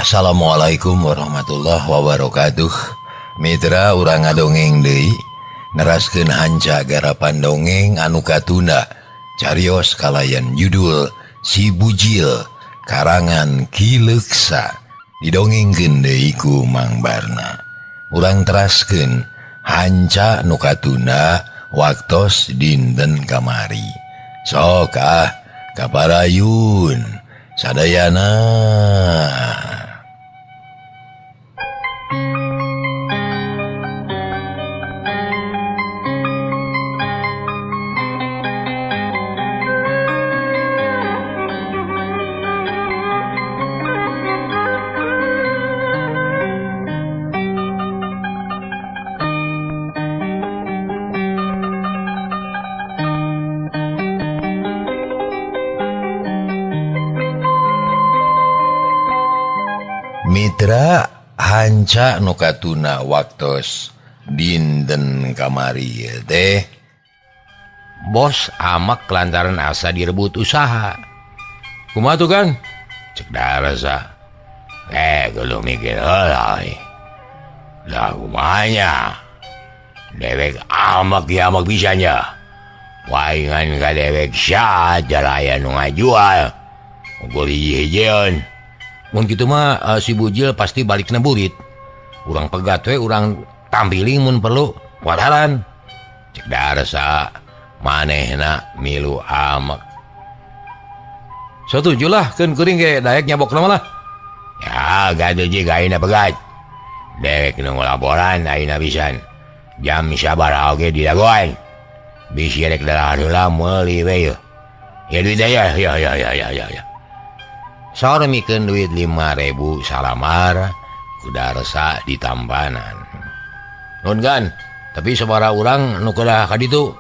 Assalamualaikum warahmatullahi wabarakatuh. Mitra urang ngadongeng deui neraskeun hanca garapan dongeng anu katunda carios kalayan judul Si Bujil karangan Ki Leuksa didongengkeun deui ku Mang Barna. Urang teraskeun hanca nu katunda waktos dinten kamari. Sok ah kaparayun sadayana. Mitra hanca nu katuna waktos dinten kamari teh bos amak lantaran asa direbut usaha. Kumaha tuh kan? Cek Darsa. Geuleuh mikir heula. Lah kumanya? Dewek amak ya amak bisanya. Waingan ka dewek saja nu ngajual. Unggul hiji-hijieun. Mun kitu mah si Bujil pasti balikna burit. Urang pegat we, urang tampiling mun perlu wadaran. Cek Darsa manehna milu amek. Satuju lah keun kuring ge daek nyabokna mah lah. Ya gaduh jeung ayeuna pegat. Dewek nu laporan ayeuna pisan. Jam sabaraha oge didagoan. Bisi rek darah heula meuli we yeuh. Ya duit ya ya ya ya ya ya. Saur mikeun duit 5.000 salamar ku Darsa ditambanan. Nuhun kan, tapi sabaraha urang nu kedah ka ditu?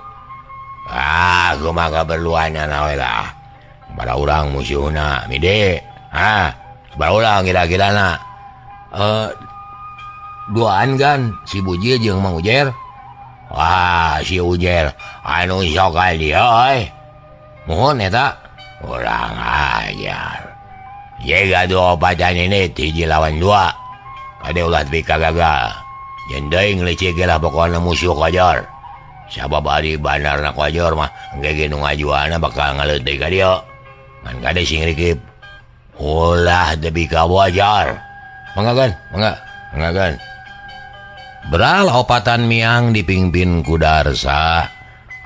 Ah, kumaha kaperluanna we lah. Sabaraha urang musuhna mide. Ah, sabaraha urang kira-kirana? Duaan kan si Bujil jeung Mang Ujer. Wah, si Ujer anu sok ka dieu euy. Muhun eta urang ajar. Jega dua opatan ini hiji lawan dua. Kade ulah tepi ka gagal. Jeung deui ngeulicik ge lah pokona musuh kojor. Sabab ari bandarna kojor mah engke ge nu ngajualna bakal ngaleut deui ka dieu. Ngan kade sing rikip. Ulah tepi ka bojor. Mangga gan, mangga, mangga gan. Beral opatan miang dipingpin ku Darsa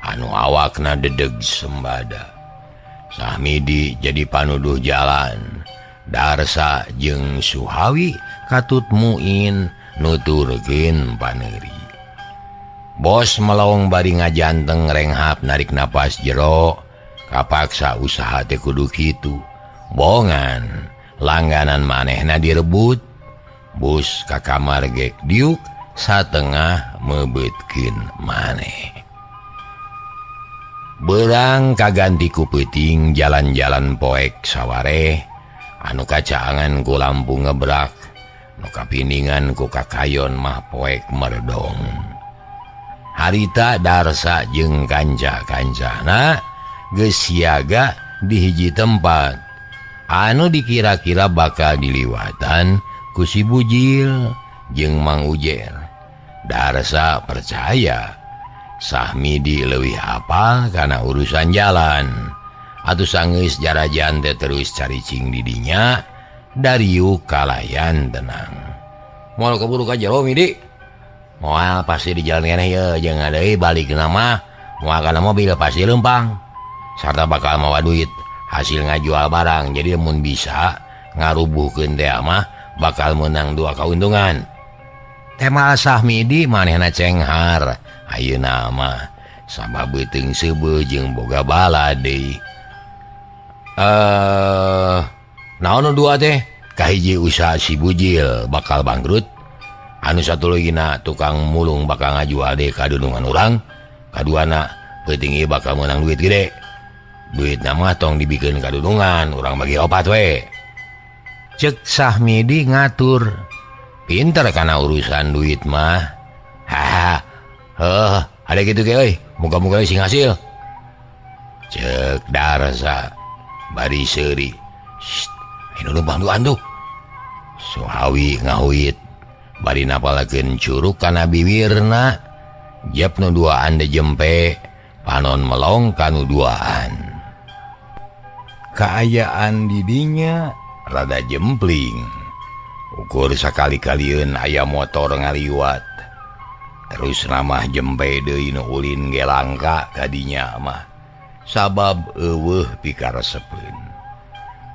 anu awakna dedeg sembada. Sahmidi jadi panuduh jalan. Darsa jeung Suhawi katut Muin nuturkeun paneuri. Bos melong bari ngajanteng renghap narik napas jero, kapaksa usaha teh kudu kitu. Bongan langganan manehna direbut. Bus ka kamar gek diuk satengah mebeutkeun maneh. Berang kaganti ku peuting jalan-jalan poek sawareh anu kacaangan ku lampu ngebrak, nu kapiningan ku kakayon mah poek merdong. Harita Darsa jeung kanca-kancana geus siaga di hiji tempat anu dikira-kira bakal diliwatan ku si Bujil jeung Mang Ujer. Darsa percaya Sahmidi leuwih apal kana urusan jalan. Atuh sanggeus jarajan teh terus caricing di dinya dariuk kalayan tenang. Moal keburu ka jero midi. Moal pasti di jalan keneh yeuh jeung deui balikna mah moal kana mobil pasti leumpang. Sarta bakal mawa duit hasil ngajual barang jadi mun bisa ngarubuhkeun teh mah bakal menang dua kauntungan. Tema Sahmidi manehna cenghar ayeuna mah sabab beuteung seubeuh jeung boga bala deui. Naon nu dua teh? Kahiji usaha si Bujil bakal bangkrut, anu satuluyna tukang mulung bakal ngajual deui ka dunungan urang, kaduana peuting ieu bakal meunang duit gede. Duitna mah tong dibikeun ka dunungan, urang bagi opat we. Cek Sahmidi ngatur. Pinter kana urusan duit mah. Haha. Heuh, ada kitu ge euy, muga-muga sing hasil. Cek Darsa bari seuri. Shh, anu leumpang duaan tuh. Suhawi ngahuit bari napalakeun curug kana biwirna jep nu duaan de jempe panon melong kanu duaan. Kaayaan didinya rada jempling. Ukur sakali-kalieun aya motor ngaliwat. Terus ramah jempe deui nu ulin ge langka kadinya mah. Sabab eueuh pikaresepeun.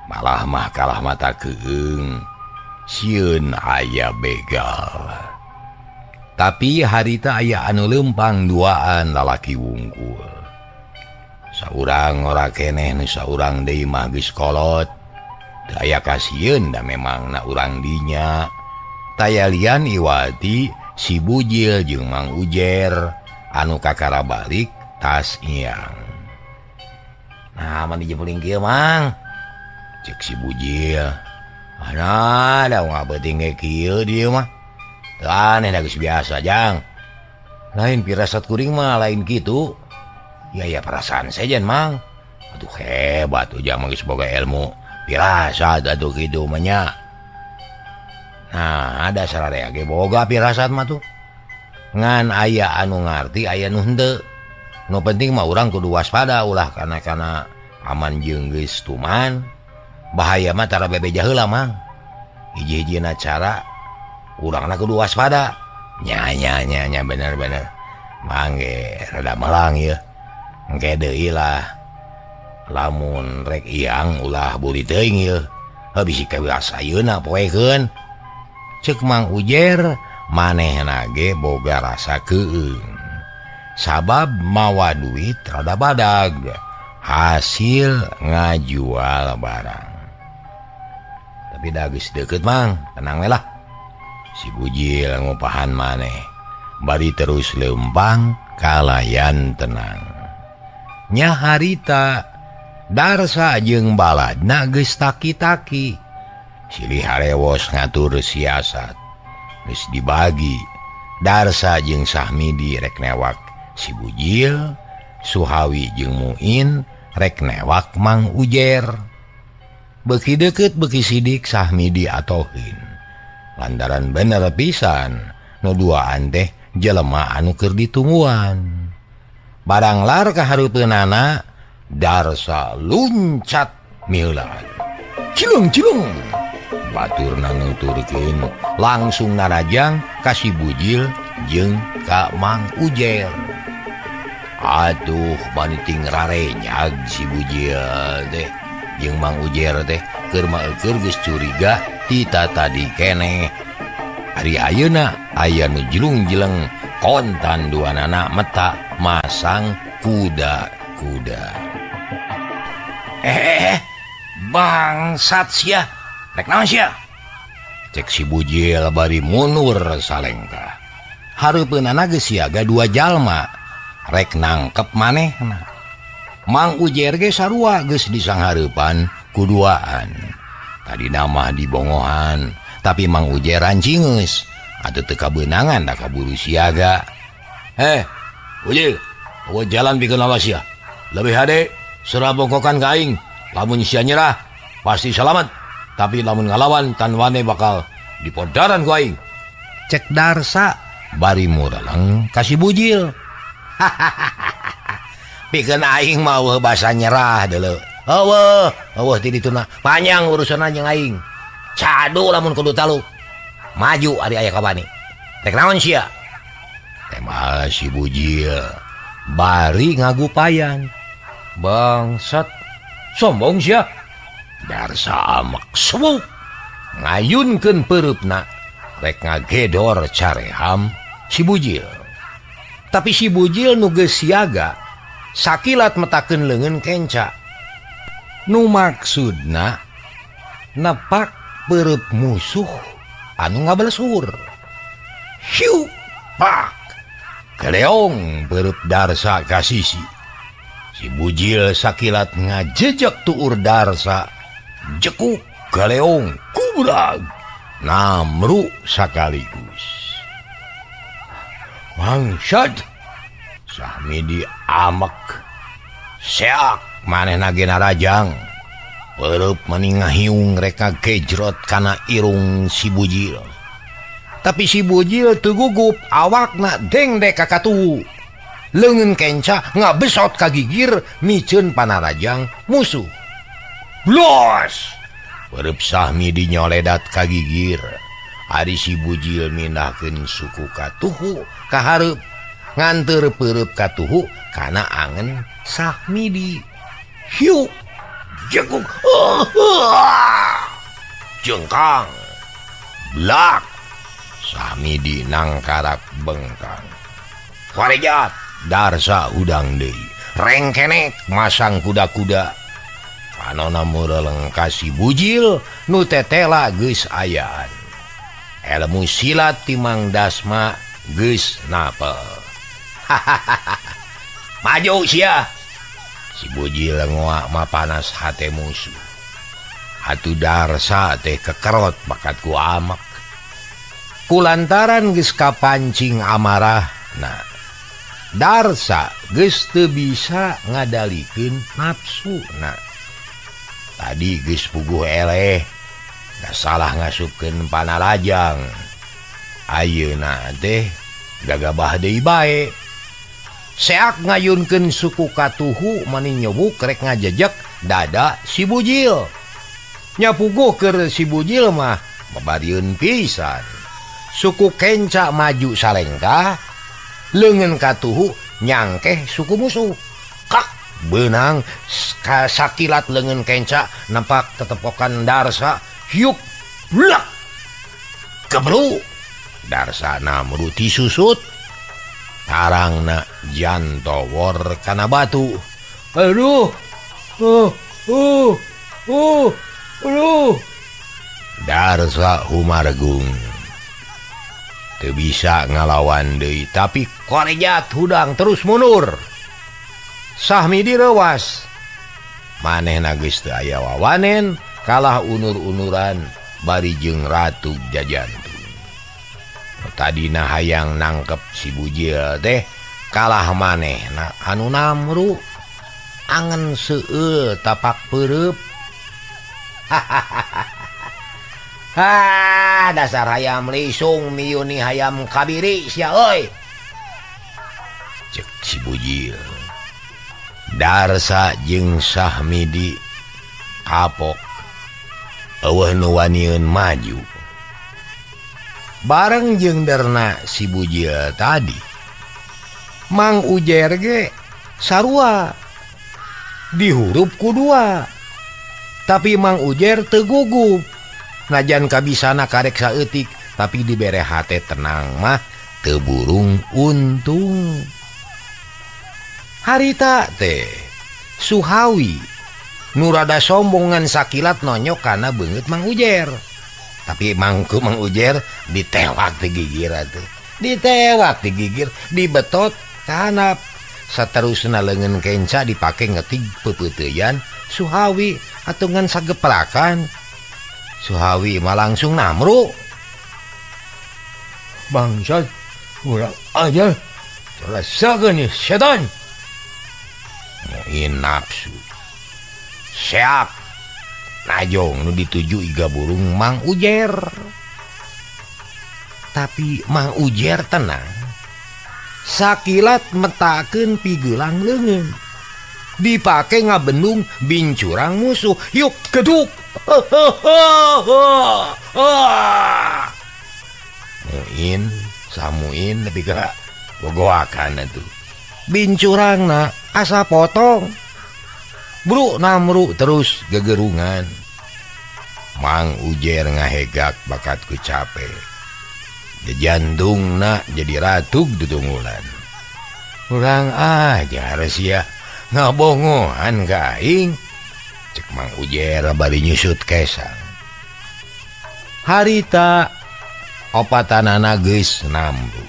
Malah mah kalah mata keung. Sieun aya begal. Tapi harita aya anu lempang duaan lalaki wungkul. Saurang ora keneh nu saurang deui mah geus kolot. Teu aya kasieun da memang na urang dinya. Tayalian iwati si Bujil jeung Mang Ujer anu kakara balik tas iang. Nah, mani jepeling kieu Mang. Cek si Bujil. Ana da ngabeuting ge kieu dieu mah. Teu aneh da geus biasa jang. Lain pirasat kuring mah lain kitu. Ya ya perasaan sejen Mang. Aduh hebat ujang mah geus boga ilmu pirasat atuh kitu mah nya. Nah, ada sararea ge boga pirasat mah tuh. Ngan aya anu ngarti aya nu henteu. Nu penting mah urang kudu waspada ulah kana-kana aman jeung geus tuman. Bahaya mah tara bebeja heula Mang. Hiji-hijina cara urangna kudu waspada. Nya nya nya nya bener-bener. Mang ge rada melang ieu. Engke deui lah. Lamun rek iang ulah buri teuing ieu. Heuh bisi kawias ayeuna poekeun. Cek Mang Ujer manehna ge boga rasa keung. Sabab mawa duit rada badag hasil ngajual barang. Tapi da geus deukeut Mang, tenang we lah. Si Bujil ngupahan maneh bari terus lempang kalayan tenang. Nya harita Darsa jeung baladna geus taki-taki. Silih harewos ngatur siasat. Geus dibagi. Darsa jeung Sahmidi rek newak si Bujil, Suhawi jeung Muin rek newak Mang Ujer. Beuki deukeut beuki sidik Sahmidi atohin. Lantaran bener pisan nu duaan teh jelema anu keur ditungguan. Barang lar ka hareupeunana Darsa luncat miheulaan. Cilung-cilung. Baturna nuturkeun langsung narajang ka si Bujil jeung ka Mang Ujer. Aduh baniting rarenyag si Bujil teh jeung Mang Ujer teh keur mah keur geus curiga tita tadi keneh. Ari ayeuna aya nu jelung-jeleng kontan duanana meta masang kuda-kuda. Bangsat sia. Rek naon sia? Cek si Bujil bari mundur salengkah. Hareupeunana geus siaga dua jalma rek nangkep manehna. Mang Ujer ge sarua geus disanghareupan kuduaan. Tadina mah dibongohan, tapi Mang Ujer rancingeus atuh teu kabeunangan da kaburu siaga. Bujil, eueuh jalan pikeun lawas sia. Leuwih hade serah bongkokan ka aing. Lamun sia nyerah pasti salamat. Tapi lamun ngalawan tanwane bakal dipodaran ku aing. Cek Darsa bari mureleng ka si Bujil. Pikeun aing mah eueuh basa nyerah deuleu. Eueuh, eueuh ti dituna panjang urusanna jeung aing. Cadu lamun kudu taluk. Maju ari aya kawani. Rek naon sia? Teh si Bujil bari ngagupayan. Bangsat, sombong sia. Darsa amek suwuk ngayunkeun pereupna rek ngagedor careham si Bujil. Tapi si Bujil nu geus siaga sakilat metakeun leungeun kenca. Nu maksudna nepak pereup musuh anu ngabelesur. Hiu pak keleong pereup Darsa ka sisi. Si Bujil sakilat ngajejek tuur Darsa. Jekuk galeong kubrag namru sakaligus. Bangsat Sahmidi amek seak manehna ge narajang. Peureub mani ngahiung reka gejrot kana irung si Bujil. Tapi si Bujil teu gugup, awakna dengdek ka katuhu. Leungeun kenca ngabesot ka gigir miceun panarajang musuh. Blos! Peureub Sahmidi nyoledat ka gigir. Ari si Bujil mindahkeun suku katuhu ka hareup, nganteur peureub katuhu kana angen Sahmidi. Hiu! Jeguk, jengkang, blak, Sahmidi nangkarak bengkang. Warejat, Darsa hudang deui, rengkenek masang kuda-kuda. Panona mureleng ka si Bujil nu tetela geus ayaan. Elmu silat ti Mang Dasma geus napel. Hahaha. Maju sia. Si Bujil ngoak mah panas hate musuh. Atuh Darsa teh kekerot bakat ku amek. Kulantaran geus kapancing amarah, nah Darsa geus teu bisa ngadalikeun nafsuna. Tadi geus puguh eleh, da salah ngasupkeun panarajang. Ayeuna teh gagabah deui bae. Seak ngayunkeun suku katuhu mani nyobuk rek ngajejek dada si Bujil. Nya puguh keur si Bujil mah babarieun pisan. Suku kenca maju salengkah, leungeun katuhu nyangkeh suku musuh. Kak beunang sakilat leungeun kenca nampak tetepokan Darsa, hiuk blak. Kebru Darsa namru tisusut. Tarangna jantowor kana batu. Aduh. Aduh. Darsa humargung. Teu bisa ngalawan deui, tapi korejat hudang terus mundur. Sahmidi reuwas. Manehna geus teu aya wawanen, kalah unur-unuran bari jeung Ratu Jajantung. Tadina hayang nangkep si Bujil teh kalah manehna anu namru angen seueul tapak peureub. Ha, dasar hayam lisung miyuni hayam kabiri sia euy. Cek si Bujil. Darsa jeung Sahmidi kapok. Eueuh nu wanieun maju. Bareng jeung derna si Bujil tadi, Mang Ujer ge sarua dihurup ku dua. Tapi Mang Ujer teu gugup. Najan kabisana karek saeutik, tapi dibere hate tenang mah teu burung untung. Harita teh Suhawi nu rada sombongan sakilat nonyok kana beungeut Mang Ujer. Tapi mangku Mang Ujer ditewak di gigir atuh. Ditewak di gigir, dibetot kanap. Saterusna leungeun kenca dipake ngetig peupeuteuyan Suhawi atuh ngan sageprakan. Suhawi mah langsung namru. Bangsat, urang aja. Rasakeun ieu setan. Muin nafsu. Seak. Najong nu dituju iga burung Mang Ujer. Tapi Mang Ujer tenang. Sakilat metakeun pigelang leungeun. Dipake ngabendung bincurang musuh. Yuk geduk. Muin, Samuin lebih ke gogoakan atuh. Bincurangna asa potong. Bru namru terus gegerungan. Mang Ujer ngahegak bakatku capek. Jantungna jadi ratug dutunggulan. Urang aja sia ngabongohan ka aing. Cek Mang Ujer bari nyusut kesang. Harita opatanana geus namru.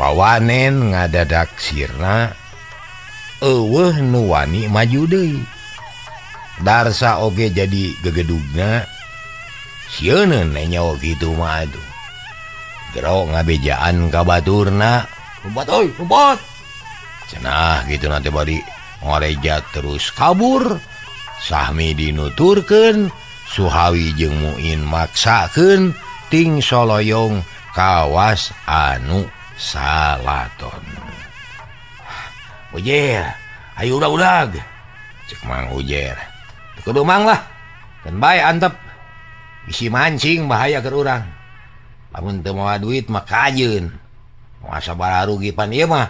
Wawanen ngadadak sirna. Eueuh nu wani maju deui. Darsa oge jadi gegedugna. Sieuneun nenyo kitu mah atuh. Gero ngabejaan ka baturna. Lompat euy, lompat. Cenah gitu nanti bari ngorejat terus kabur. Sahmi dinuturkeun Suhawi jeung Muin maksakeun ting soloyong kawas anu salaton. Ujer, ayo udag-udag. Cek Mang Ujer. Kudu Mang lah. Kan bae antep. Bisi mancing bahaya keur urang. Lamun teu mawa duit mah kajeun. Moal sabaraha rugi pan ieu mah.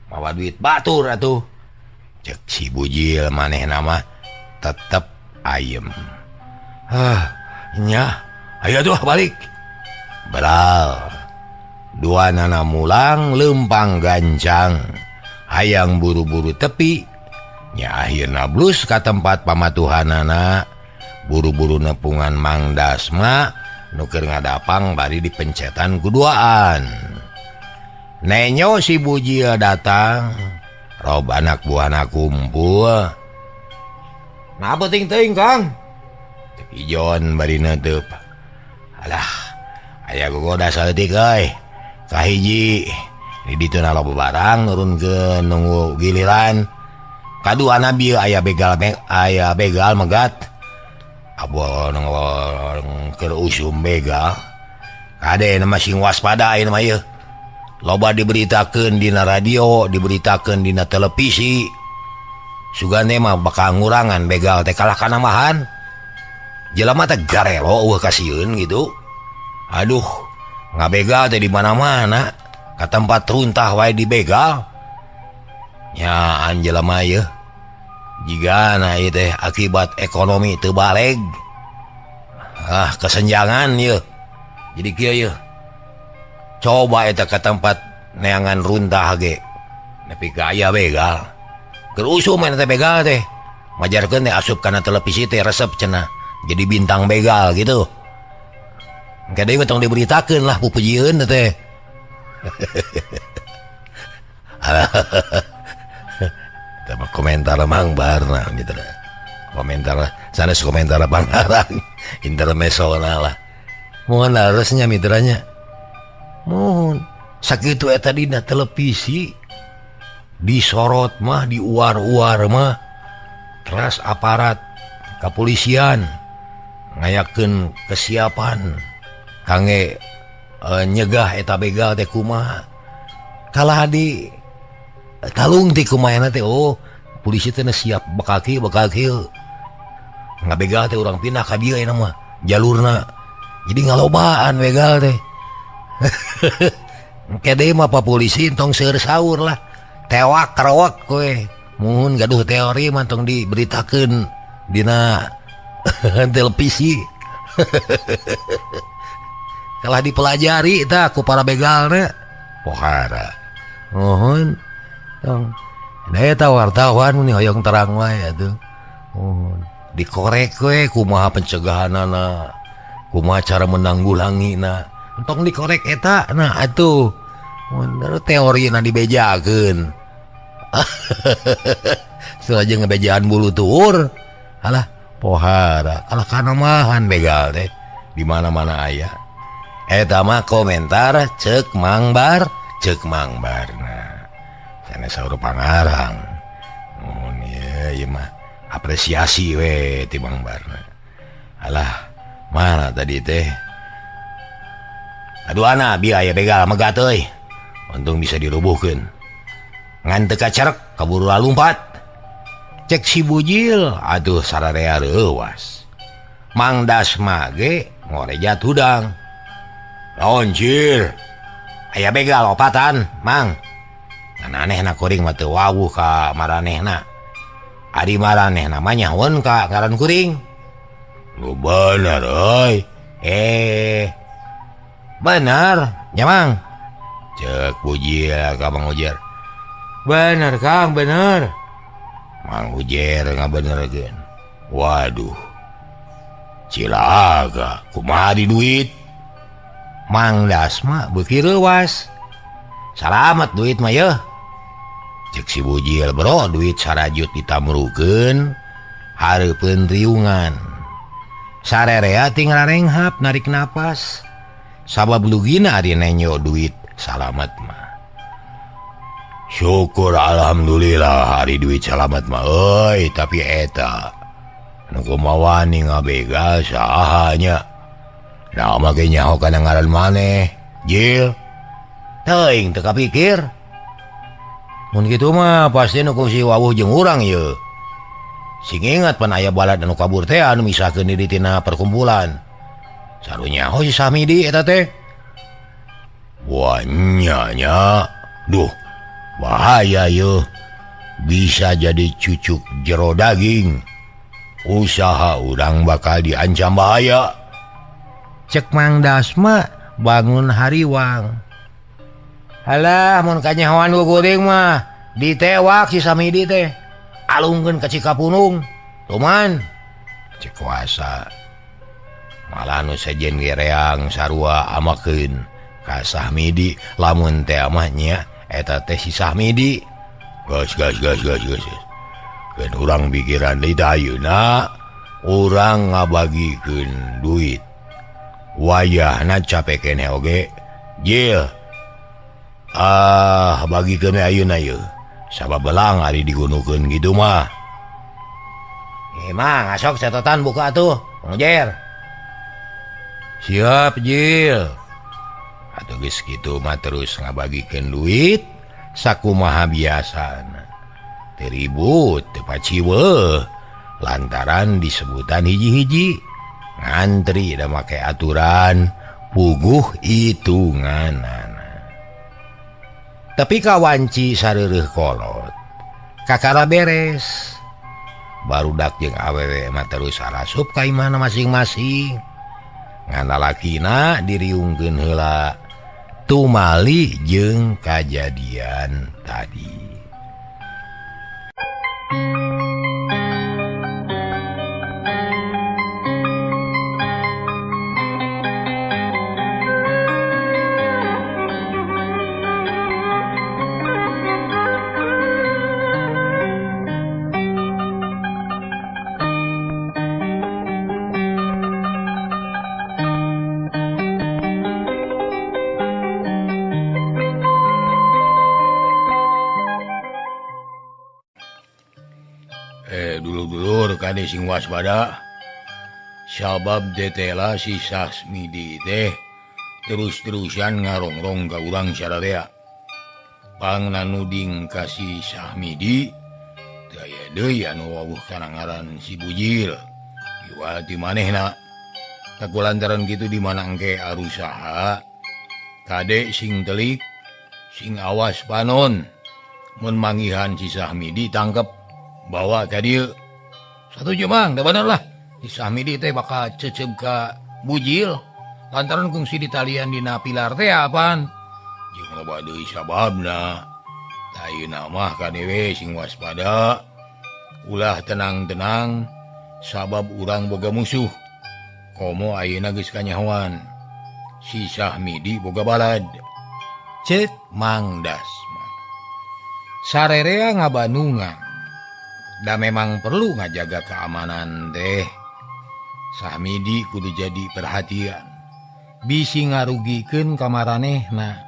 Mawa duit batur atuh. Cek si Bujil manehna mah tetep ayem. Hah, nya, ayo atuh balik. Beral. Dua nana mulang lempang gancang. Hayang buru-buru tepi. Nya akhirna blus ka tempat pamatuhanana. Buru-buru nepungan Mang Dasma nu keur ngadapang bari dipencetan kuduaan. Nenyo si Bujil datang, rob anak buahna kumpul. Nah penting teuing Kang. Cek Ijon bari neunteup. Alah, aya gogoda saeutik euy. Kahiji di ditu na loba barang nurunkeun nunggu giliran. Kaduana bieu aya begal megat. Abo keur usum begal. Kade na masing waspada ayeuna mah ieu. Loba diberitakeun dina radio, diberitakeun dina televisi. Sugane mah bakal ngurangan begal teh kalah kana mahan. Jelema teh garelo eueuh kasieun gitu. Aduh, ngabegal teh di mana-mana, ka tempat runtah wae dibegal. Nyaan jelema ieu. Jigana ieu teh akibat ekonomi teu baleg. Ah, kesenjangan ieu. Jadi kieu ieu. Coba eta ka tempat neangan runtah ge. Nepi ka aya begal. Keur usum eta begal teh. Majarkeun teh asup kana televisi teh resep cenah. Jadi bintang begal gitu. Engke deui tong diberitakeun lah pupujieun teh. Tama komentar Mang Barna gitu. Komentar sanes komentar Pangarang intermezzo lah. Mohon harusnya mitranya. Mohon sakitu eta dina televisi disorot mah diuar-uar mah teras aparat kepolisian ngayakeun kesiapan kangge nyegah eta begal teh kumaha kalah di talung ti kumaha teh. Oh polisi teh siap bakal kieu ngabegal teh urang pindah ka dieu ayeuna mah jalurna jadi ngalobaan begal teh. Engke deui mah pa polisi tong seur saur lah tewak kerowak kowe muhun gaduh teori mah tong diberitakeun dina televisi. Kalah dipelajari tah ku para begalna pohara. Mohon tong eta wartawan mun hoyong terang wae atuh. Mohon dikorek we kumaha pencegahanana, kumaha cara menanggulangina. Entong dikorek eta nah atuh. Mun teori na dibejakeun. Selajeng ngebejaan bulu tuur. Alah pohara, alah kanamahan begal teh di mana-mana aya. Eta mah komentar cek Mang Bar, cek Mang Barna. Sanes saur Pangarang. Mun ieu mah apresiasi we ti Mang Barna. Alah, mana tadi teh? Aduh ana bieu aya begal megat euy. Untung bisa dirubuhkeun. Ngan teu kacerek kaburu lumpat. Cek si Bujil, aduh sararea reuwas. Mang Dasma ge ngorejat hudang. Loncir. Aya begal opatan, Mang. Ngan anehna kuring mah teu wawuh ka maranehna. Ari maranehna mah nyahoeun ka ngaran kuring. Lu bener euy. Bener, nya Mang. Cek Bujil ka Mang Ujer. Bener Kang, bener. Mang Ujer ngabenerkeun. Waduh. Cilaka, kumaha di duit? Mang Dasma beuki reuwas. Salamet duit mah yeuh. Cek si Bujil, bro, duit sarajut ditamrukeun hareupeun riungan. Sarerea ting rarenghap narik napas. Sabab lugina ari nenyo duit salamet mah. Syukur alhamdulillah hari duit salamet mah euy, tapi eta Nu kumaha wani ngabegal saha nya. Nah make nyaho kana ngaran maneh, Jil. Teuing teu kapikir. Mun kitu mah pasti nu ku si wawuh jeung urang ieu. Sing ingat pan aya balad anu kabur teh anu misahkeun diri tina perkumpulan. Sarunya nyaho si Samidi eta teh. Wah nya nya. Duh, bahaya yeuh. Bisa jadi cucuk jero daging. Usaha urang bakal diancam bahaya. Cek Mang Dasma bangun hariwang. Halah mun kanyahoan guguring mah ditewak si Samidi teh. Alungkeun ka Cikapunung. Tuman cek kuasa. Malah nu sejen gereang sarua amakeun ka Sahmidi lamun teh mah nya eta teh si Sahmidi. Gas gas gas gas gas. Keun urang pikiran deui teh ayeuna urang ngabagikeun duit. Wayahna capek keneh oge. Jil. Ah, bagikeun we ayeuna yeuh. Sabab belang ari digunukeun kitu mah. Emang asok catatan buka atuh, Ujer. Siap, Jil. Atuh geus kitu mah terus ngabagikeun duit sakumaha biasana. Teu ribut, teu paciweuh lantaran disebutan hiji-hiji. Ngantri da make aturan puguh hitunganana. Tapi kawanci sareureun kolot kakara beres. Barudak jeung awewe mah terus arasup ka imahna masing-masing. Ngan lalakina diriungkeun heula tumali jeung kajadian tadi. Dulur-dulur kade sing waspada. Sabab detela si Sasmidi teh terus-terusan ngarongrong ka urang sararea. Pangna nuding ka si Sahmidi teu aya deui anu wawuh kana ngaran si Bujil. Iwal ti manehna. Taku lantaran kitu di mana engke arusaha kade sing telik sing awas panon mun manggihan si Sahmidi tangkep bawa ka dieu. Satuju Mang, da bener lah. Si Sahmidi teh bakal ceceb ka Bujil lantaran kungsi ditalian dina pilar teh apaan. Jeung loba deui sababna. Tah ayeuna mah kadewe sing waspada. Ulah tenang-tenang sabab urang boga musuh. Komo ayeuna geus kanyahoan. Si Sahmidi boga balad. Cek Mang Dasma. Sarerea ngabanungan. Da memang perlu ngajaga keamanan teh. Sahmidi kudu jadi perhatian. Bisi ngarugikeun kamaranehna.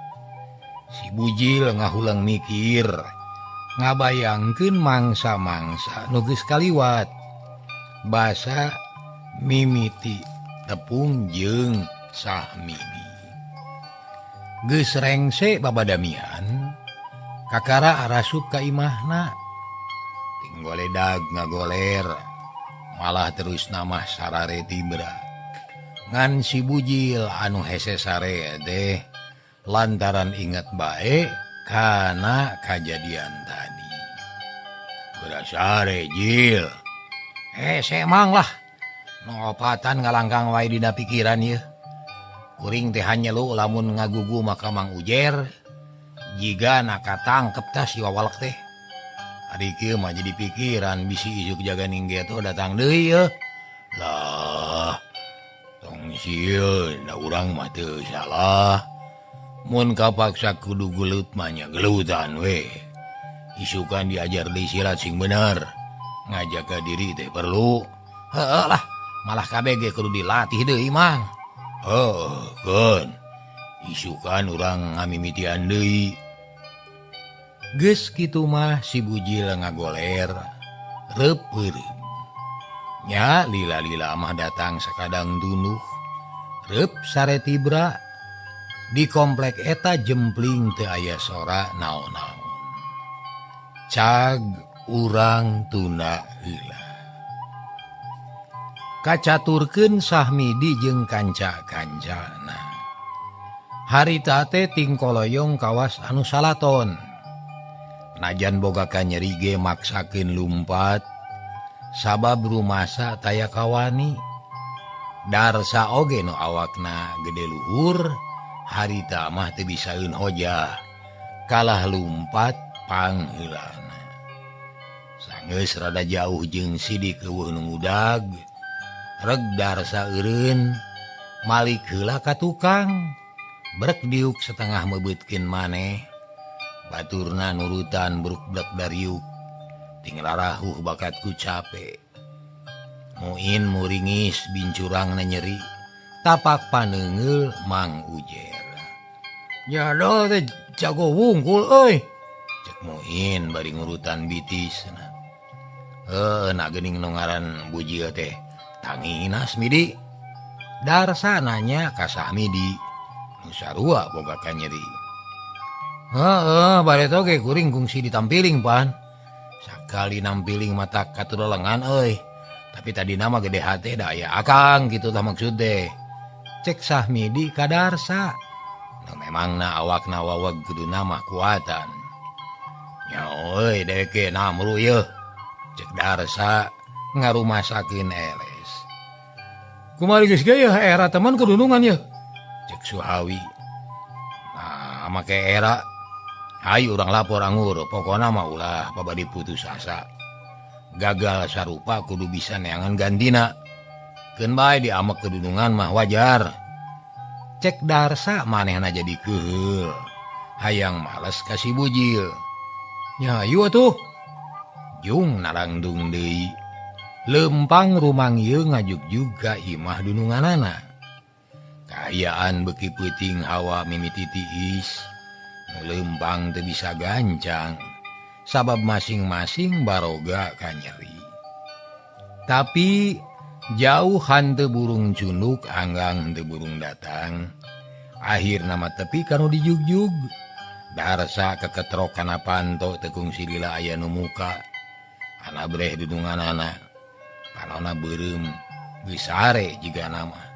Si Bujil ngahulang mikir, ngabayangkeun mangsa-mangsa nu geus kaliwat. Basa mimiti tepung jeung Sahmidi. Geus rengse babadamian, kakara arasup ka imahna. Goledag ngagoler malah terus namah sarare tibra. Ngan si Bujil anu hese sare teh lantaran inget bae kana kajadian tadi. Geura sare Jil. Hese mang lah. Ngopatan ngalangkang wae dina pikiran ieu. Kuring teh hanyelu lamun ngagugu maka Mang Ujer jiga na katangkep tah si wawalek teh. Ari kieu mah jadi pikiran bisi isuk jaga ninggeto datang deui yeuh. Lah, tong sieun da urang mah teu salah. Mun kapaksa kudu gelut mah nya gelutan we. Isukan diajar deui silat sing bener. Ngajaga diri teh perlu. Heueuh lah, malah kabeh ge kudu dilatih deui Mang. Heuh, keun. Isukan urang ngamimitian deui. Geus kitu mah si Bujil ngagoler reup heureum. Nya lila-lila mah datang sakadang dunuh. Reup sare tibra di komplek eta jempling teu aya sora naon-naon. Cag urang tunda heula. Kacaturkeun Sahmidi jeung kanca-kancana. Harita teh tingkoloyong kawas anu salaton. Najan boga kanyeri ge maksakeun lumpat sabab rumasa taya kawani. Darsa oge nu awakna gede luhur, harita mah teu bisaeun hojah. Kalah lumpat pangheulana. Sanggeus rada jauh jeung sidik eueuh nu ngudag. Reg Darsa eureun malik heula ka tukang. Brek diuk setengah mebeutkeun maneh. Baturna nurutan brukblek dariuk. Ting rarahuh bakatku cape. Muin muringis bincurangna nyeri. Tapak paneunggeul Mang Ujer. Nyadol teh jago wungkul euy. Cek Muin bari ngurutan bitisna. Heuh na geuning nu ngaran Bujil teh. Tanginas Midi. Darsa nanya ka Sahmidi. Nu sarua boga kanyeri. Heeh, bareto ge kuring kungsi ditampiling pan. Sakali nampiling mata katulelengan euy. Tapi tadi nama gede hate da aya akang kitu tah maksud teh. Cek Sahmidi ka Darsa. Nu memangna awakna waweg kuduna mah kuatan. Nya euy dewek ge namru yeuh. Cek Darsa ngarumasakeun eles. Kumari geus ge yeuh era teman kudunungan yeuh. Cek Suhawi. Nah, make era hayu urang lapor angur, pokona mah ulah babadi putus asa. Gagal sarupa kudu bisa neangan gantina. Keun bae diamek kedunungan mah wajar. Cek Darsa manehna jadi keuheul. Hayang males ka si Bujil. Nya hayu atuh. Jung narangdung deui. Lempang rumang ieu ngajugjug ka imah dununganana. Kaayaan beuki peuting hawa mimiti tiis. Nu lempang teu bisa gancang. Sabab masing-masing baroga kanyeri. Tapi jauh hanteu burung cunduk anggang henteu burung datang. Akhirna mah tepi kanu dijugjug. Darsa keketrok kana panto teu kungsi lila aya nu muka. Ana breh dununganana. Panona beureum geus sare jigana mah.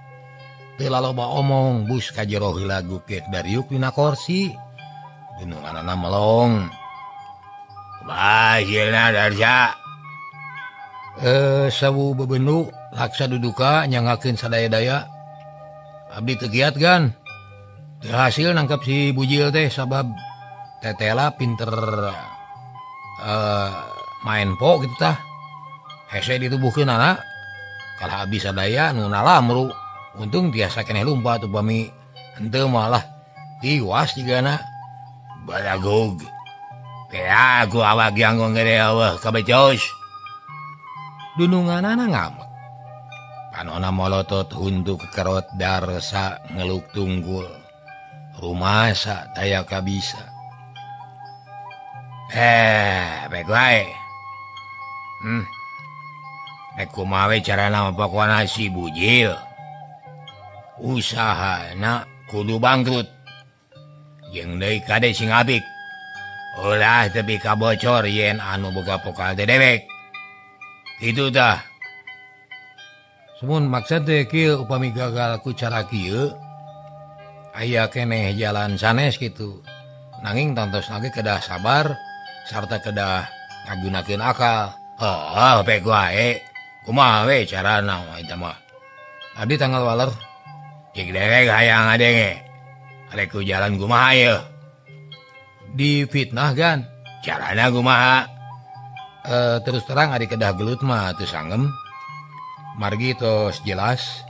Teu laloba omong bus ka jero heula gukek dariuk dina korsi. Dununganana melong. Hasilna Darsa. Sawu bebendu laksa duduka nyangakeun sadaya-daya. Abdi teu giat gan. Teu hasil nangkep si Bujil teh sabab tetela pinter main po gitu tah. Hese ditubuhkeun anak. Kalah abdi sadaya nu nalamru. Untung tiasa keneh lumpat upami henteu malah tiwas jigana. Balagog. Kaya aku awak yang gede awah kabecos. Dununganana ngamek. Panona molotot huntu kekerot Darsa ngeluk tunggul. Rumasa taya kabisa. Baik wae. Rek kumaha we carana pokona si Bujil. Usahana kudu bangkrut. Jeung deui kade sing apik. Ulah tepi kabocor yen anu boga pokal teh dewek. Kitu tah. Sumun maksud teh kieu upami gagal ku cara kieu aya keneh jalan sanes kitu. Nanging tangtos lagi kedah sabar sarta kedah ngagunakeun akal. Oh, pek wae. Kumaha we carana eta mah. Abdi tanggal waler. Cik dewek hayang ngadenge. Arek ku jalan kumaha yeuh. Difitnah kan carana kumaha? Terus terang ari kedah gelut mah teu sangem. Margi tos jelas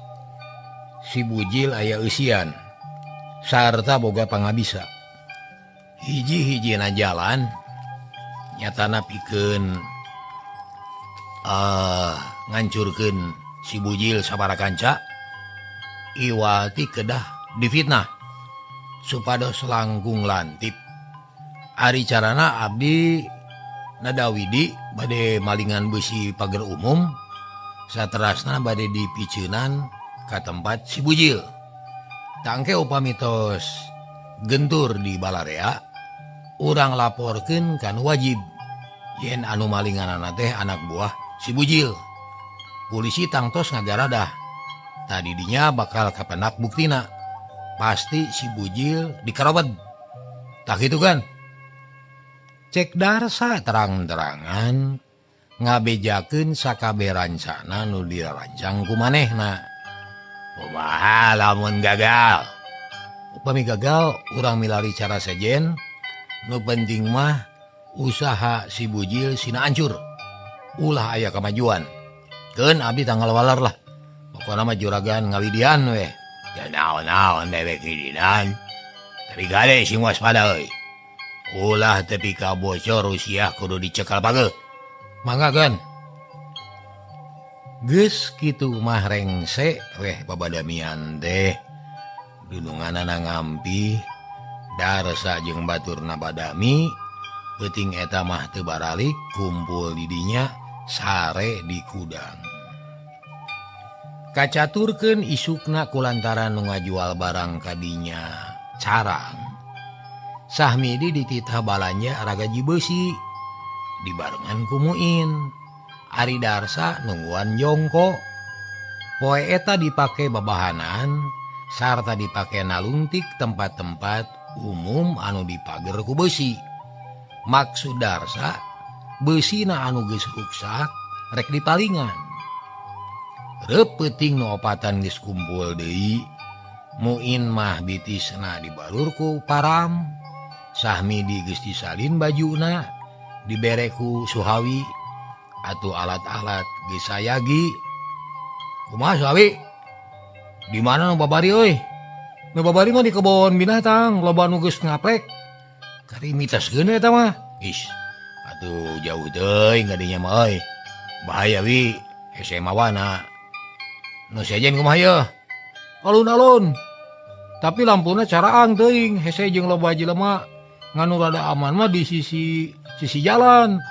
si Bujil aya eusian sarta boga pangabisa. Hiji-hijina jalan nyatana pikeun ngancurkeun si Bujil sabara kanca iwati kedah difitnah supados langkung lantip. Ari carana abdi nadawidi bade malingan besi pager umum Saterasna bade dipiceunan ka tempat si Bujil. Tangke upami tos gentur di balarea, urang laporkeun kan wajib yen anu malinganana teh anak buah si Bujil. Polisi tangtos ngagaradah. Tadi dinya bakal kapenak buktina. Pasti si Bujil dikarobet. Tak gitu kan? Cek Darsa terang-terangan ngabejakeun sakabeh rancana nu dirancang ku manehna. Kumaha lamun gagal? Upami gagal urang milari cara sejen, nu penting mah usaha si Bujil sina hancur. Ulah aya kamajuan. Keun abdi tanggal walar lah. Pokona mah juragan ngawidian weh. Ya naon-naon dewek ngidinan. Tapi gade sing waspada euy. Ulah tepi ka bocor usiah kudu dicekal pageuh. Mangga kan? Geus kitu mah rengse weh babadamian teh. Dununganana ngampi Darsa jeung baturna badami peuting eta mah teu baralik kumpul di dinya sare di kudang. Kacaturkeun isukna kulantaran nu ngajual barang kadinya carang. Sahmidi dititah balanja ragaji beusi dibarengan ku Muin. Ari Darsa nungguan jongko. Poe eta dipake babahanan sarta dipake nalungtik tempat-tempat umum anu dipager ku beusi. Maksud Darsa beusina anu geus ruksak rek dipalingan. Reup peuting nu opatan geus kumpul deui. Muin mah bitisna dibalur ku param. Sahmidi geus disalin bajuna dibere ku Suhawi atuh alat-alat geus sayagi. Kumaha Suhawi? Di mana nu babari euy? Nu babari mah di kebon binatang, loba nu geus ngaprek. Karimitaskeun eta mah. Ih, atuh jauh teuing kadinya mah euy. Bahaya wi, hese mawana. Nu sejen kumaha yeuh? Alun-alun. Tapi lampuna caraang teuing, hese jeung loba jelema. Nganu rada aman mah di sisi jalan.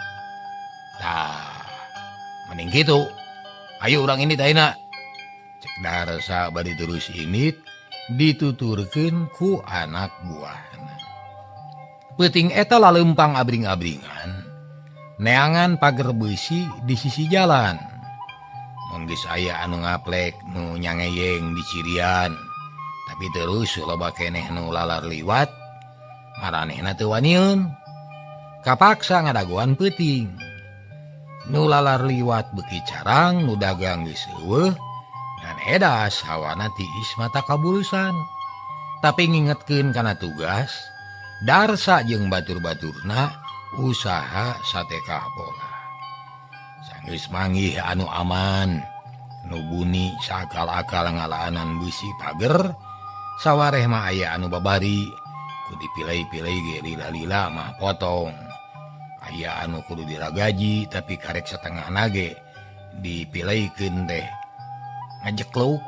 Tah, mending kitu. Ayo urang ini taina. Cek Darsa bari terus ini dituturkeun ku anak buahna. Peuting eta laleumpang abring-abringan, neangan pager beusi di sisi jalan. Mun geus aya anu ngaplek nu nyangeyeng di cirian, tapi terus loba keneh nu lalar liwat, maranehna teu waniun. Kapaksa ngadagoan peuting. Nu lalar liwat beuki carang, nu dagang geus eueuh, ngan edas hawana tiis mata kabulusan. Tapi ngingetkeun kana tugas, Darsa jeung batur-baturna usaha satekah pola. Sanggeus manggih anu aman, nu buni sakal-akal ngalaanan beusi pager, sawareh mah aya anu babari, kudu dipilai-pilai ge lila-lila mah potong. Aya anu kudu diragaji tapi karek setengah nage dipilaikeun teh ngajekluk.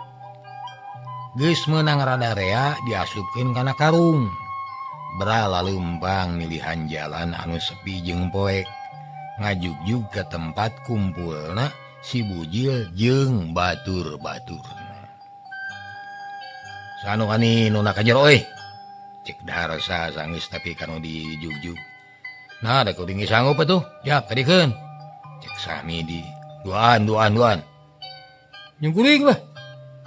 Geus meunang rada rea diasupkeun kana karung. Bra laleumpang milihan jalan anu sepi jeung poek. Ngajugjug ke tempat kumpulna si Bujil jeung batur-baturna. Sanu kani nu na ka jero euy. Cek Darsa sanggeus tapi kanu dijugjug. Nah, da kuring sanggup atuh. Jap kadikeun. Cek Sahmidi. Duaan. Jeung kuring lah.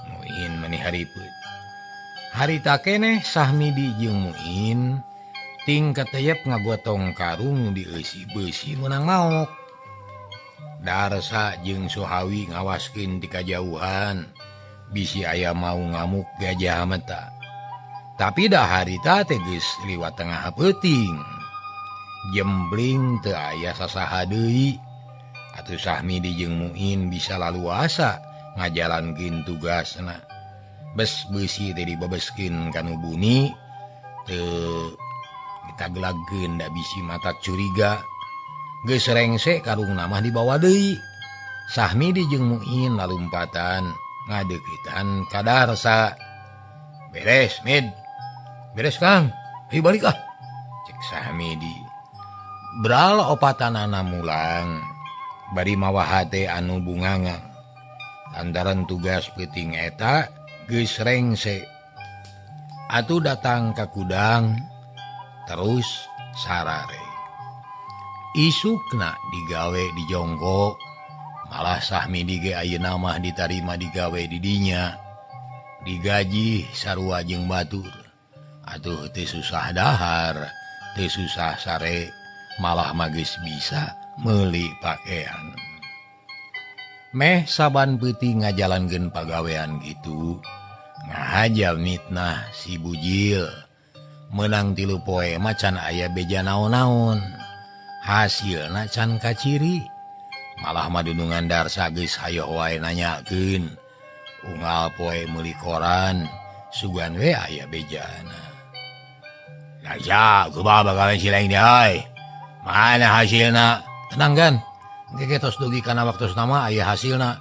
Muin mani haripeuh. Harita keneh Sahmidi jeung Muin ting kateyep ngagotong karung dieusi beusi meunang maok. Darsa jeung Suhawi ngawaskeun ti kajauhan bisi aya mau ngamuk gajah mata. Tapi dah harita teh geus liwat tengah peuting. Jembling teu aya sasaha deui. Atuh Sahmidi jeung Muin bisa laluasa ngajalankeun tugasna. Bes beusi teh dibebeskeun kanu buni teu ditagelagkeun da bisi mata curiga. Geus rengse karungna mah dibawa deui. Sahmidi jeung Muin lalumpatan ngadeukitan ka Darsa. Beres, Mid. Beres, Kang. Ayo balik ah. Cek Sahmidi. Bral opatanana mulang bari mawa hate anu bunganga. Lantaran tugas peuting eta geus rengse. Atuh datang ka Kudang terus sarare. Isukna digawe di jongko, malah Sahmidi ge ayeuna mah ditarima digawe di dinya. Digaji sarua jeung batur. Atuh teu susah dahar, teu susah sare, malah magis bisa meuli pakaian. Meh saban peuting ngajalankeun pagawean gitu, ngahaja mitnah si Bujil. Menang 3 poe mah can aya beja naon-naon. Hasilna can kaciri. Malah madunungan Darsa geus hayoh wae nanyakeun. Unggal poe meuli koran, sugan we aya bejana. Darsa, kumaha bakalan si lain deui? Mana hasilna? Tenang kan? Engke tos dugi kana waktosna mah aya hasilna.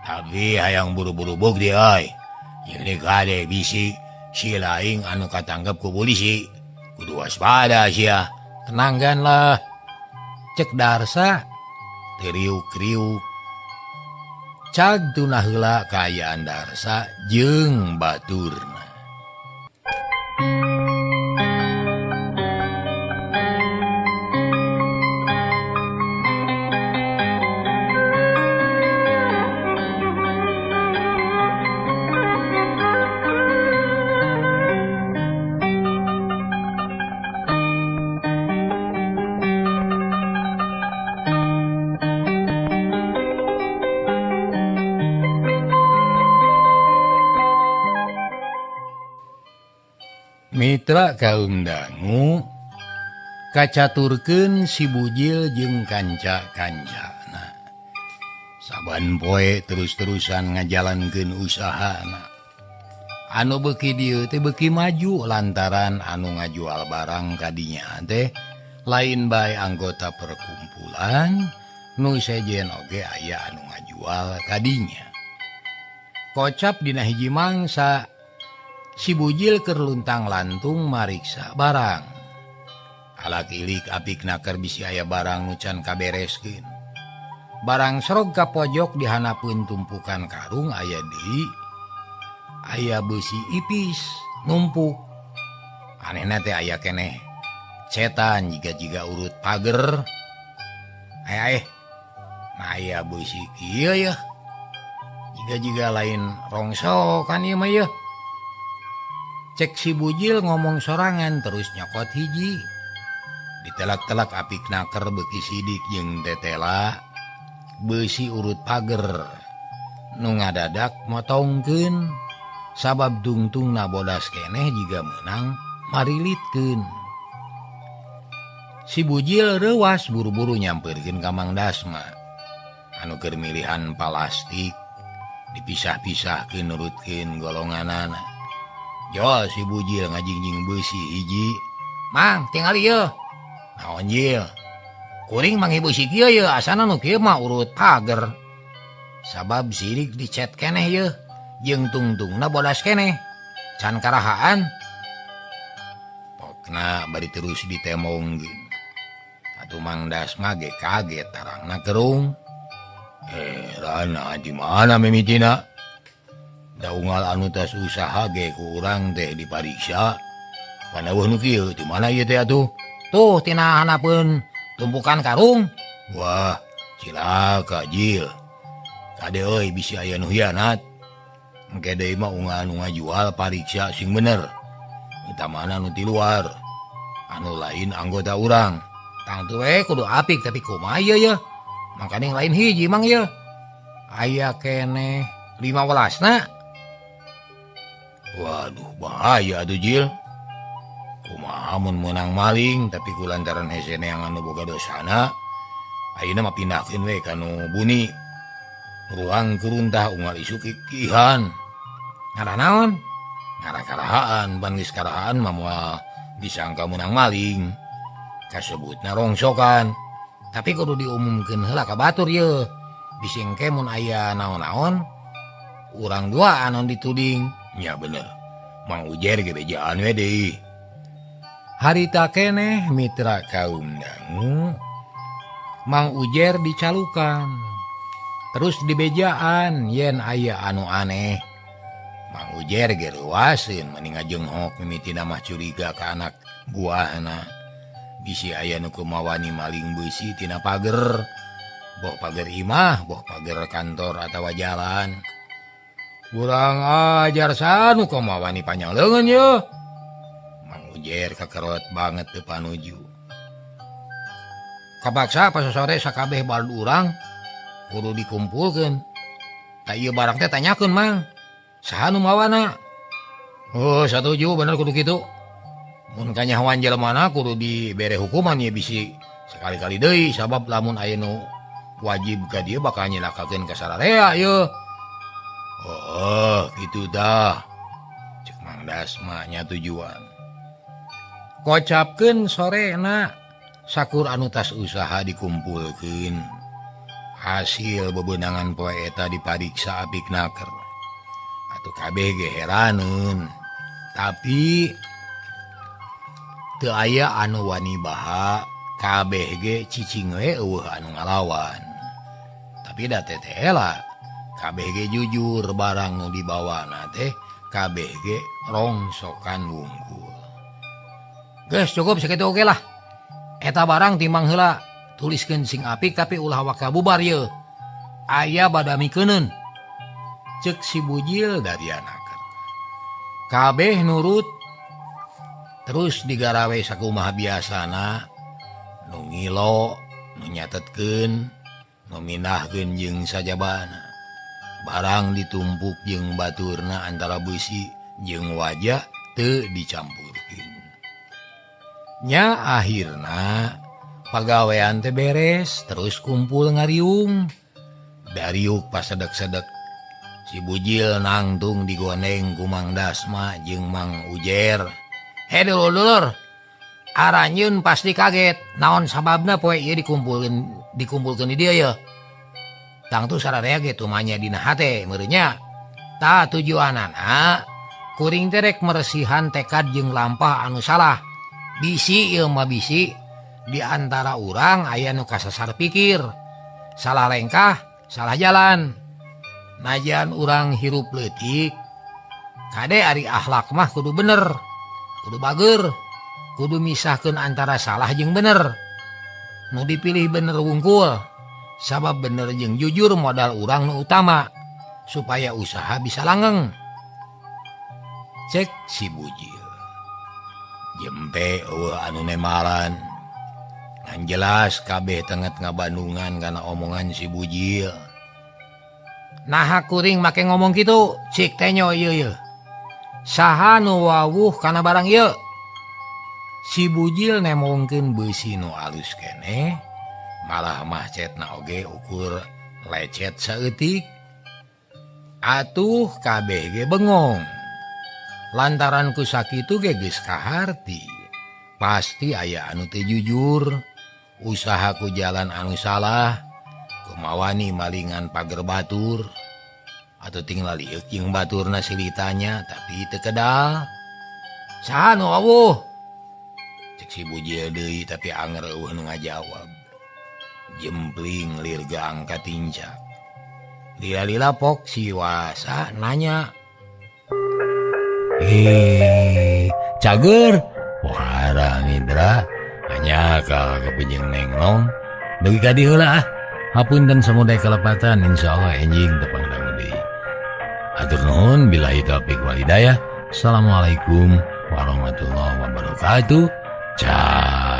Tapi hayang buru-buru bukti euy. Ini kade bisi si laing anu katanggep ku polisi. Kudu waspada sia. Tenang kan lah. Cek Darsa teriuk-riuk. Cag tunah heula kaayaan Darsa jeung baturna. Mitra kaum dangu kacaturkeun si Bujil jeung kanca-kancana. Saban poe terus-terusan ngajalankeun usahana. Anu beuki dieu teh beuki maju lantaran anu ngajual barang kadinya teh lain bae anggota perkumpulan nu sejen oge aya anu ngajual kadinya. Kocap dina hiji mangsa si Bujil keur luntang-lantung mariksa barang. Alak ilik apik naker bisi aya barang nu can kabereskeun. Barang serog ka pojok dihanapeun tumpukan karung aya deui. Aya beusi ipis numpuk. Anehna teh aya keneh cetan jiga-jiga urut pager. Aya nah aya beusi kieu yeuh. Jiga-jiga lain rongsokan ieu mah yeuh. Cek si Bujil ngomong sorangan terus nyokot hiji. Ditelak-telak apik naker beuki sidik jeung tetela beusi urut pager. Nu ngadadak motongkeun sabab tungtungna bodas keneh jiga meunang marilitkeun. Si Bujil reuwas buru-buru nyampeurkeun ka Mang Dasma. Anu keur milihan palastik dipisah-pisahkeun nurutkeun golonganana. Jol si Bujil ngajingjing beusi hiji. Mang, tingali yeuh. Naon Jil? Kuring mangi beusi kieu yeuh, asana nu kieu mah urut pager. Sabab sirik dicet keneh yeuh, jeung tungtungna bodas keneh. Can karahaan. Pokna bari terus ditemongkeun. Atuh Mang Dasma ge kaget tarangna kerung. Rana di mana mimitina? Da unggal anu tas usaha ge ku urang teh dipariksa. Panaweuh nu kieu di mana ieu teh atuh? Tuh tina hanapeun tumpukan karung. Wah, cilaka Jil. Kade euy bisi aya nu hianat. Engke deui mah unggal anu ngajual pariksa sing bener. Utamana nu ti luar. Anu lain anggota urang. Tangtu we kudu apik tapi kumaha ieu yeuh? Mangkaning lain hiji mang ieu. Aya keneh 15 na. Waduh, bahaya atuh Jil. Kumaha mun meunang maling tapi ku lantaran hese neangan nu boga dosana, ayeuna mah pindahkeun we ka nu buni. Ruang keruntah unggal isuk kikihan. Ngarah naon? Ngarah karahaan, ban geus karahaan mah moal disangka meunang maling. Kasebutna rongsokan. Tapi kudu diumumkeun heula ka batur yeuh. Bisi engke mun aya naon-naon urang dua anu dituding. Nya bener. Mang Ujer ge bejaan we deui. Harita keneh mitra kaum dangu, Mang Ujer dicalukan. Terus dibejaan yen aya anu aneh. Mang Ujer ge reuaseun meni ngajenghok mimitina mah curiga ka anak buahna. Bisi aya nu kumawani maling beusi tina pager. Boh pager imah, boh pager kantor atawa jalan. Kurang ajar sanu kumawani panjang leungeun ye. Mang Ujer kakerot banget teu panuju. Kapaksa pasosore sakabeh balad urang kudu dikumpulkeun. Ta ieu barang teh tanyakeun Mang. Saha nu mawana? Oh, satuju bener kudu kitu. Mun kanyahoan jelemana kudu dibere hukuman ye bisi sekali-kali deui sabab lamun aya nu wajib ka dieu bakal nyilakakeun ka sararea ye. Oh, kitu dah. Cek Mang Dasma nya tujuan. Kocapkeun sorena sakur anu tas usaha dikumpulkeun. Hasil bebenangan poe eta dipariksa apik naker. Atuh kabeh ge heraneun. Tapi teu aya anu wani baha, kabeh ge cicing we eueuh anu ngalawan. Tapi da teh teh kabeh ge jujur barang nu dibawana teh kabeh ge rongsokan wungkul. Geus cukup sakitu oge lah. Eta barang timbang heula. Tuliskeun sing apik tapi ulah waka bubar ye. Aya badamikeuneun. Cek si Bujil dari anakan. Kabeh nurut terus digarawe sakumaha biasana nu ngilo, nu nyatetkeun, nu mindahkeun jeung sajabana. Barang ditumpuk jeung baturna antara beusi jeung wajah teu dicampurkeun. Nya akhirna pagawean teh beres terus kumpul ngariung. Dariuk pasedek-sedek si Bujil nangtung digoneng ku Mang Dasma jeung Mang Ujer. He dulur-dulur, aranjeun pasti kaget naon sababna poe ieu dikumpulkeun di dieu ye. Tangtu sararea ge tumanya dina hate meureun nya. Tah tujuanana kuring teh rek meresihan tekad jeung lampah anu salah. Bisi ieu mah bisi di antara urang aya nu kasasar pikir, salah lengkah, salah jalan. Najan urang hirup leutik, kade ari akhlak mah kudu bener, kudu bager, kudu misahkeun antara salah jeung bener. Nu dipilih bener wungkul, sabab bener jeung jujur modal urang nu utama supaya usaha bisa langgeng. Cek si Bujil. Jempe eueuh anu nemaran. Ngan jelas kabeh tenget ngabandungan kana omongan si Bujil. Naha kuring make ngomong kitu, cik tenyo ieu ye. Saha nu wawuh kana barang ieu? Si Bujil nemongkeun beusi nu alus keneh, malah mah cetna oge ukur lecet saeutik. Atuh kabeh ge bengong. Lantaran ku sakitu ge geus kaharti. Pasti aya anu teu jujur, usaha ku jalan anu salah, kumawani malingan pager batur atau tinggal liuk jeung baturna silitanya tapi teu kedal. Saha nu awuh? Cek si Bujil deui tapi anger eueuh nu ngajawab. Jempling lir gaang katincak. Lila-lila pok si Wasa nanya. Cager pohara Indra hanya kalau kepijeng nenglong dugi ka dieu heula ah. Hapunten samudaya kalepatan, insyaallah enjing tepang dangu deui. Atur nuhun billahi taufik wal hidayah. Assalamualaikum warahmatullahi wabarakatuh. Ciao.